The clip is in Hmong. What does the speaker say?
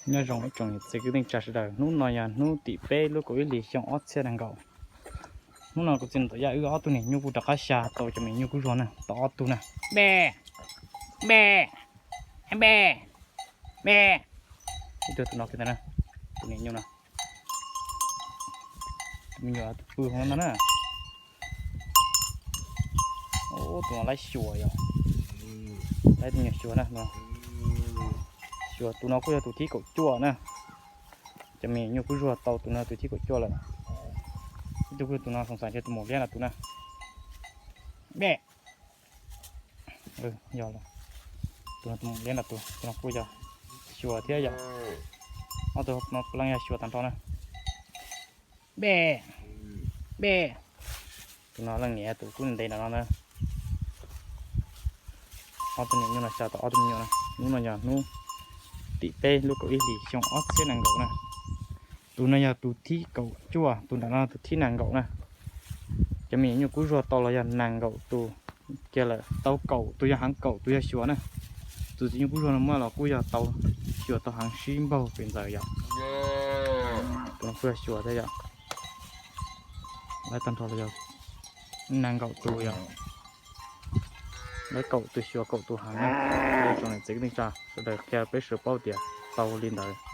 Nyob zoo ib tsoom niam txiv kwv tij neej tsa sawv daws, hnub no yog hnub tim peb lub kaum ib hlis xyoo ob txhiab nees nkaum. Hnub no kuv txiv Nom Yaj wb ob tug niam nyuj kuj rov qab xya tau cov me nyuj kub zuag na, tau ob tug na. Npe, npe, npe. Ib tug tus no kiag ntag na, tus niam nyuj no. Tus me nyuam tus pw hauv no na. Tus no laib xyuas yog, laib tus nyuam xyuas na. Xyuas tus no kuj yog tus thib kaum cuaj na. Cov me nyuam nyuj kub zuag tau tus no tus thib kaum cuaj lawm. Ib tug kuj yog tus no, xoom xaim tias tus maum liab no tus na. Npe. Yog, tus no tus maum liab no tus, tus no kuj yog xyuas thiab yom. Ob tug no puav leej yog xyuas tag nrho na. Npe, npe. Tus no leej niam tus kub ntev nram no na. Ob tug niam nyuj no xya tau ob tug me nyuam na. Hnub no yog hnub tim peb lub kaum ib hlis xyoo ob txhiab nees nkaum na. Tus no yog tus thib kaum cuaj, tus nram no tus thib nees nkaum na. Cov me nyuam nyuj kub zuag tau los yog nees nkaum tus kiag lawm, tau kaum tus yog heev, kaum tus yog xyuas na. Tus txiv nyuj kub zuag no muab los kuj yog tau xyuas tau heev sib npaug pem ntxaws yom. Tus no kuj yog xyuas thiab yom. Laib tag nrho los yog nees nkaum tus yom. Laib kaum tus xyuas kaum tus heev na. Ib tsoom niam txiv kwv tij neej tsa sawv daws qhia peb sawv paub tias tau li ntawd.